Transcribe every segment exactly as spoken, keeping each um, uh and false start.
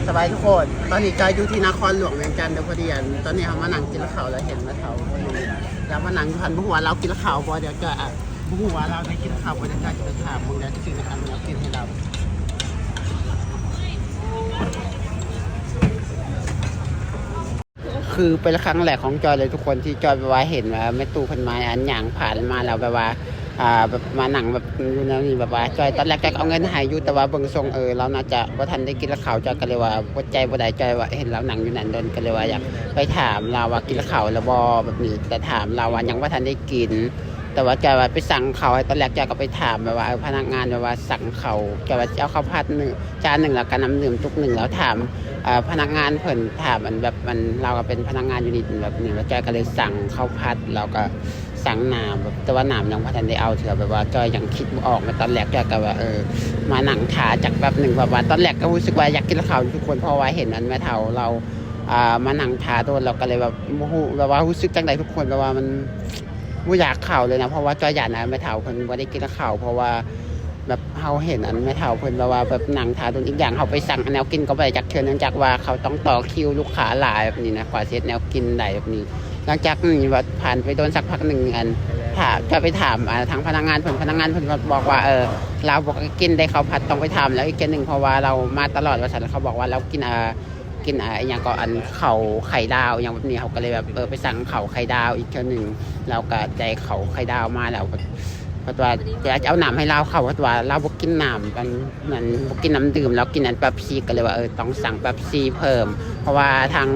สบายทุกคน ตอนนี้จอยอยู่ที่นครหลวงเวียงจันทน์เด้อ พอดีอันตอนนี้เฮามานั่งกินข้าวแล้วเห็นแม่เฒ่า แล้วมานั่งอยู่หั่น บ่ฮู้ว่าลาวกินข้าวบ่ เดี๋ยวจอยอ่ะ บ่ฮู้ว่าลาวได้กินข้าวบ่ เดี๋ยวจอยจะไปถามเบิ่ง เดี๋ยวจะซื้อน้ำกินให้ลาว คือเป็นครั้งแรกของจอยเลยทุกคน ที่จอยแบบว่าเห็นว่าแม่ตู้เพิ่นมาอันย่างผ่านมาแล้วแบบว่า อ่า แบบมานั่งแบบอยู่แนวนี้ แบบว่าจอยตอนแรกจอยก็เอาเงินให้อยู่ แต่ว่าเบิ่งทรง เออ ลาวน่าจะบ่ทันได้กินข้าว จอยก็เลยว่าอดใจบ่ได้ จอยว่าเห็นลาวนั่งอยู่นั่นโดน ก็เลยว่าอยากไปถามลาวว่ากินข้าวแล้วบ่ แบบนี้ แต่ถามลาวว่ายังบ่ทันได้กิน แต่ว่าจอยว่าไปสั่งข้าวให้ ตอนแรกจอยก็ไปถามแบบว่า เออ พนักงานแบบว่าสั่งข้าว จอยว่าสิเอาข้าวผัดหนึ่งจานหนึ่ง แล้วก็น้ำดื่มจุกหนึ่ง แล้วถาม เอ่อ พนักงานเพิ่นถามอันแบบมัน ลาวก็เป็นพนักงานอยู่นี่แบบนี้ แล้วจอยก็เลยสั่งข้าวผัด แล้วก็สั่งน้ำแบบ แต่ว่าน้ำยังบ่ทันได้เอาเทื่อ แบบว่าจอยยังคิดบ่ออกนะ ตอนแรกจอยก็ว่า เออ มานั่งท่าจักแป๊บหนึ่ง แบบว่าตอนแรกก็รู้สึกว่าอยากกินข้าวอยู่ทุกคน เพราะว่าเห็นอันแม่เฒ่าลาว อ่า มานั่งท่าโดน เราก็เลยแบบบ่ฮู้ แบบว่ารู้สึกจังใดทุกคน แบบว่ามันบ่อยากข้าวเลยนะ เพราะว่าจอยย่านอันแม่เฒ่าเพิ่นบ่ได้กินข้าว เพราะว่า แบบเฮาเห็นอันแม่เฒ่าเพิ่นแบบว่าแบบนั่งท่าโดน อีกอย่างเฮาไปสั่งแนวกินก็บ่ได้จักเทื่อ เนื่องจากว่าเขาต้องต่อคิวลูกค้าหลายแบบนี้นะ กว่าสิเฮ็ดแนวกินได้แบบนี้ หลังจากนี้ว่าผ่านไปโดนสักพักหนึ่ง อัน ถ้าจะไปถาม อ่า ทางพนักงานเพิ่น พนักงานเพิ่นบอกว่า เออ ลาวบ่กินได้ข้าวผัด ต้องไปถามลาวอีกเทื่อหนึ่ง เพราะว่าลาวมาตลอดว่าซั่น เขาบอกว่าลาวกิน อ่า กิน อ่า อิหยังก็อันข้าวไข่ดาวอิหยังแบบนี้ เฮาก็เลยแบบ เออ ไปสั่งข้าวไข่ดาวอีกเทื่อหนึ่ง แล้วก็ได้ข้าวไข่ดาวมาแล้ว เพิ่นว่าจะเอาน้ำให้ลาว เขาว่าลาวบ่กินน้ำ อันนั้นบ่กินน้ำดื่ม ลาวกินอันเป๊ปซี่ ก็เลยว่า เออ ต้องสั่งเป๊ปซี่เพิ่ม เพราะว่าทาง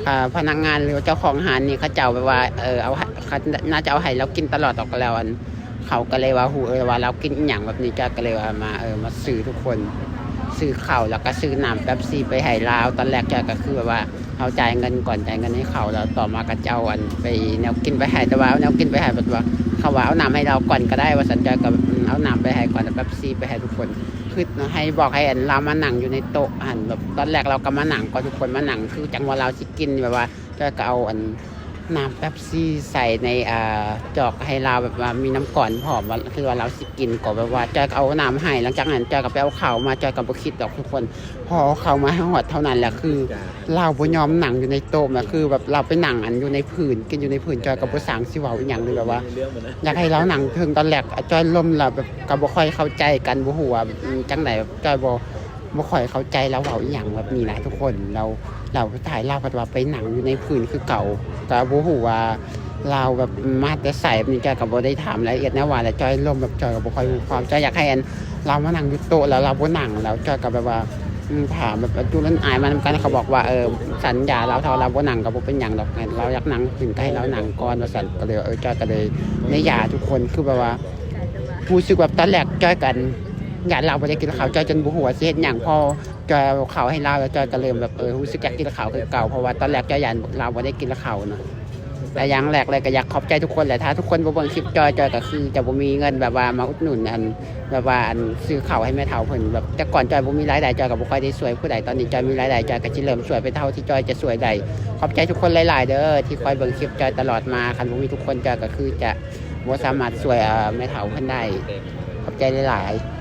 เอ่อ พนักงานหรือว่าเจ้าของร้านนี่เขาเจ้าแบบว่า เออ เอาให้ เขาน่าจะเอาให้ลาวกินตลอดดอก แล้วอัน เขาก็เลยว่าฮู้ เออ ว่าลาวกินอิหยังแบบนี้ จอยก็เลยว่ามา เออ มาซื้อทุกคน ซื้อข้าว แล้วก็ซื้อน้ำเป๊ปซี่ไปให้ลาว ตอนแรกจอยก็คือแบบว่า เฮาจ่ายเงินก่อน จ่ายเงินให้เขา แล้วต่อมาเขาเจ้าอันไปแนวกินไปให้ แต่ว่าเอาแนวกินไปให้ แบบว่าเขาว่าเอาน้ำให้ลาวก่อนก็ได้ว่าซั่น จอยก็ อืม เอาน้ำไปให้ก่อน เอาเป๊ปซี่ไปให้ทุกคน คือให้บอกให้อันลาวมานั่งอยู่ในโต๊ะหั่น แบบตอนแรกลาวก็มานั่งก่อนทุกคน มานั่งคือจังว่าลาวสิกิน แบบว่าจอยก็เอาอันน้ำเป๊ปซี่ใส่ใน อ่า จอกให้ลาว แบบว่ามีน้ำก่อนพร้อม ว่าคือว่าลาวสิกิน ก็แบบว่าจอยก็เอาน้ำให้ หลังจากนั้นจอยก็ไปเอาข้าวมา จอยก็บ่คิดดอกทุกคน พอเอาข้าวมาให้ฮอดเท่านั้นแหละ คือลาวบ่ยอมนั่งอยู่ในโต๊ะนะ คือแบบลาวไปนั่งอันอยู่ในพื้น กินอยู่ในพื้น จอยก็บ่สร้างสิเว้าอีหยังเลย แบบว่า อยากให้ลาวนั่งเทิง ตอนแรกจอยล้มแล้วแบบก็บ่ค่อยเข้าใจกัน บ่ฮู้ว่า อืม จังใด แบบจอยบ่ บ่ค่อยเข้าใจลาวเว้าอีหยังแบบนี้นะทุกคน แล้ว แล้วสุดท้ายลาวพัดว่าไปนั่งอยู่ในพื้นคือเก่า ก็บ่ฮู้ว่าลาวแบบมาแต่ไสแบบนี้ จอยก็บ่ได้ถามรายละเอียดแนวว่า แล้วจอยล้มแบบจอยก็บ่ค่อยรู้ความ จอยอยากให้อันลาวมานั่งอยู่โต๊ะ แล้วลาวบ่นั่ง แล้วจอยก็แบบว่า อืม ถามแบบว่าจุลันอายมานำกัน เขาบอกว่า เออ สัญญาลาว ถ้าลาวบ่นั่งก็บ่เป็นหยังดอก ลาวอยากนั่งขึ้นก็ให้ลาวนั่งก่อนว่าซั่น ก็เลย เออ จอยก็เลยได้ยาทุกคน คือแบบว่า รู้สึกแบบตอนแรกจอยกัน ย่านลาวบ่ได้กินข้าว จอยจนบ่ฮู้ว่าสิเฮ็ดหยัง พอจอยเอาข้าวให้ลาวแล้ว จอยก็เริ่มแบบ เออ รู้สึกอยากกินข้าวคือเก่า เพราะว่าตอนแรกจอยย่านลาวบ่ได้กินข้าวเนาะ แต่อย่างแรกเลยก็อยากขอบใจทุกคนแหละ ถ้าทุกคนบ่เบิ่งคลิปจอย จอยก็คือจะบ่มีเงินแบบว่ามาอุดหนุนอัน แบบว่าอันซื้อข้าวให้แม่เฒ่าเพิ่น แบบแต่ก่อนจอยบ่มีรายได้ จอยก็บ่ค่อยได้ช่วยผู้ใด ตอนนี้จอยมีรายได้ จอยก็สิเริ่มช่วยไปเท่าที่จอยจะช่วยได้ ขอบใจทุกคนหลายๆเด้อ ที่คอยเบิ่งคลิปจอยตลอดมา คันบ่มีทุกคนจอยก็คือจะบ่สามารถช่วย เอ่อ แม่เฒ่าเพิ่นได้ ขอบใจหลายๆ